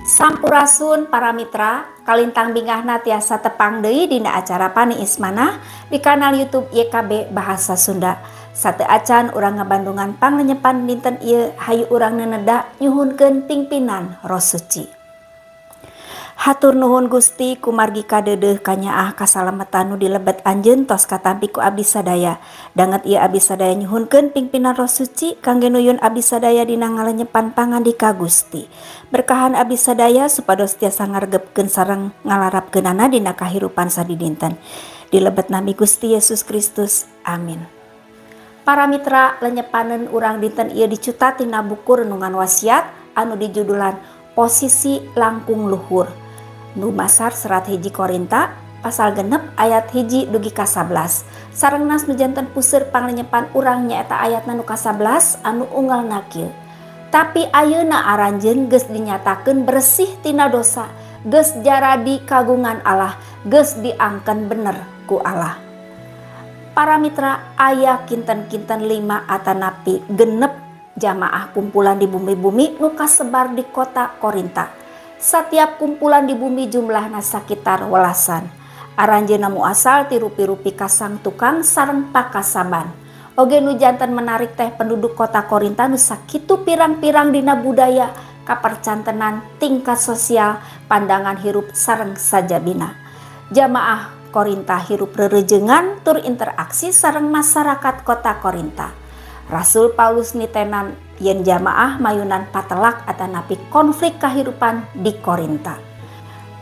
Sampurasun para mitra, kalintang bingahna tiasa tepang deui dina acara Paniis Manah di kanal YouTube YKB Bahasa Sunda. Sateuacan urang ngabandungan panglenyepan dinten ieu, hayu urang neneda nyuhunkeun pingpinan Roh Suci. Hatur nuhun Gusti, kumargi kadeudeuh kanyaah kasalametan nu di lebet Anjeun tos katampi ku abdi sadaya. Danget ieu abdi sadaya nyuhunkeun pingpinan Roh Suci kangge nuyun abdi sadaya dina ngalenyepan pangandika Gusti. Berkahan abdi sadaya supados tiasa ngaregepkeun sareng ngalarapkeunana dina kahirupan sadidinten. Di lebet nami Gusti Yesus Kristus. Amin. Para mitra, lenyepaneun urang dinten ieu dicuta tina buku Renungan Wasiat anu dijudulan Posisi Langkung Luhur, nu masar serat 1 Korinta pasal 6 ayat 1 dugi ka 11. Sareng nas nu janten puseur panglenyepan urang nyaeta ayatna nu ka-11 anu unggal kieu: "Tapi ayeuna aranjeun geus dinyatakeun bersih tina dosa, geus jaradi kagungan Allah, geus diangken bener ku Allah." Para mitra, aya kinten-kinten 5 atanapi 6 jamaah kumpulan di bumi-bumi nu kasebar di kota Korinta. Setiap kumpulan di bumi jumlahna sakitar welasan. Aranjeunna muasal ti rupi-rupi kasang tukang sareng pakasaban. Oge nu janten menarik teh penduduk kota Korinta nu sakitu pirang-pirang dina budaya, kapercantenan, tingkat sosial, pandangan hirup sareng sajabina. Jamaah Korinta hirup rerejengan tur interaksi sareng masyarakat kota Korinta. Rasul Paulus nitenan yen jamaah mayunan patelak atanapi konflik kahirupan di Korinta.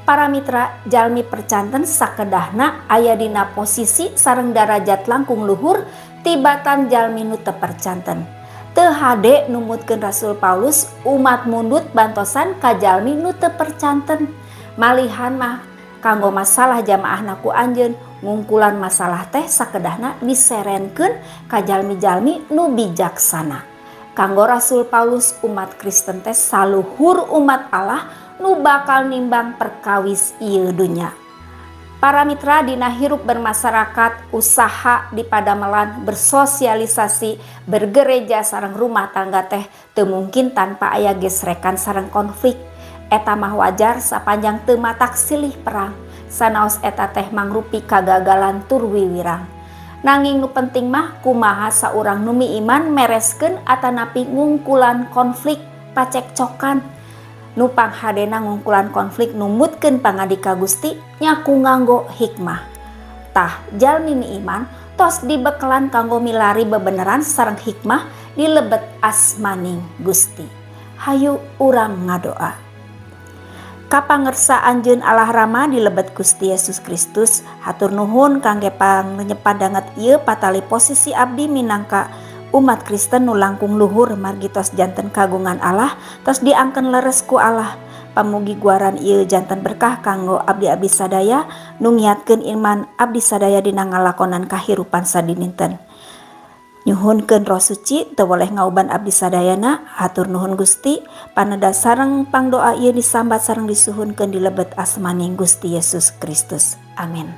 Para mitra, jalmi percanten sakedahna aya dina posisi sareng darajat langkung luhur tibatan jalmi nu teu percanten. Teu hade numutkeun Rasul Paulus umat mundut bantosan ka jalmi nu teu percanten. Malihan mah kanggo masalah jamaahna ku anjeun ngungkulan masalah teh sakedahna diserenkeun ka jalmi-jalmi nu bijaksana. Kanggo Rasul Paulus umat Kristen teh saluhur umat Allah nu bakal nimbang perkawis ieu dunya. Para mitra, dina hirup bermasyarakat, usaha di padamelan, bersosialisasi, bergereja sareng rumah tangga teh teu mungkin tanpa aya gesrekan sareng konflik. Eta mah wajar sapanjang teu matak silih perang. Sanaos eta teh mangrupi kagagalan tur wiwirang. Nanging nu penting mah kumaha saurang nu miiman mereskeun atanapi ngungkulan konflik pacekcokan. Nu panghadena ngungkulan konflik numutkeun pangandika Gusti nya ku nganggo hikmah. Tah, jalmi miiman tos dibekelan kanggo milari bebeneran sareng hikmah di lebet asmaning Gusti. Hayu urang ngadoa. Kapangersa Anjeun Allah Rama di lebet Gusti Yesus Kristus, hatur nuhun kangge panglenyepan danget ieu patali posisi abdi minangka umat Kristen nu langkung luhur margi tos janten kagungan Allah, tos diangken leres ku Allah. Pamugi guaran ieu janten berkah kanggo abdi-abdi sadaya nu ngiatkeun iman abdi sadaya dina ngalakonan kahirupan sadinten. Nyuhunkeun Roh Suci teu boleh ngauban abdi sadayana. Hatur nuhun Gusti, paneda sareng pangdoa ieu disambat sareng disuhunkeun di lebet asmaning Gusti Yesus Kristus. Amin.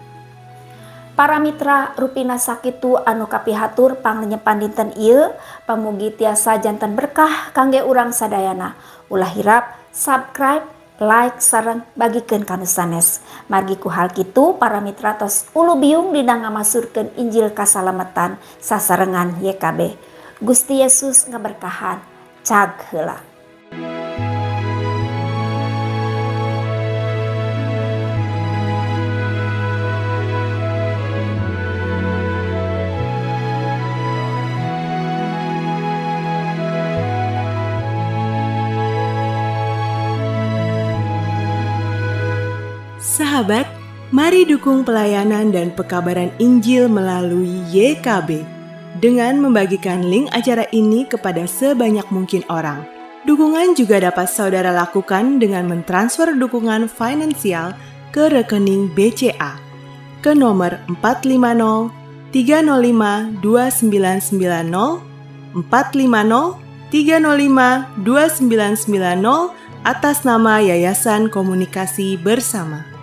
Para mitra, rupina sakitu anu kapihatur panglenyepan dinten ieu, pamugi tiasa janten berkah kangge urang sadayana. Ulah hirap subscribe, like sareng bagikeun ka nu sanes. Margi ku hal kitu para mitra tos ulu biung dina ngamasurkeun Injil kasalametan sasarengan YKB. Gusti Yesus ngaberkahan. Cag heula. Sahabat, mari dukung pelayanan dan pekabaran Injil melalui YKB dengan membagikan link acara ini kepada sebanyak mungkin orang. Dukungan juga dapat saudara lakukan dengan mentransfer dukungan finansial ke rekening BCA ke nomor 450 305 2990 450 305 2990 atas nama Yayasan Komunikasi Bersama.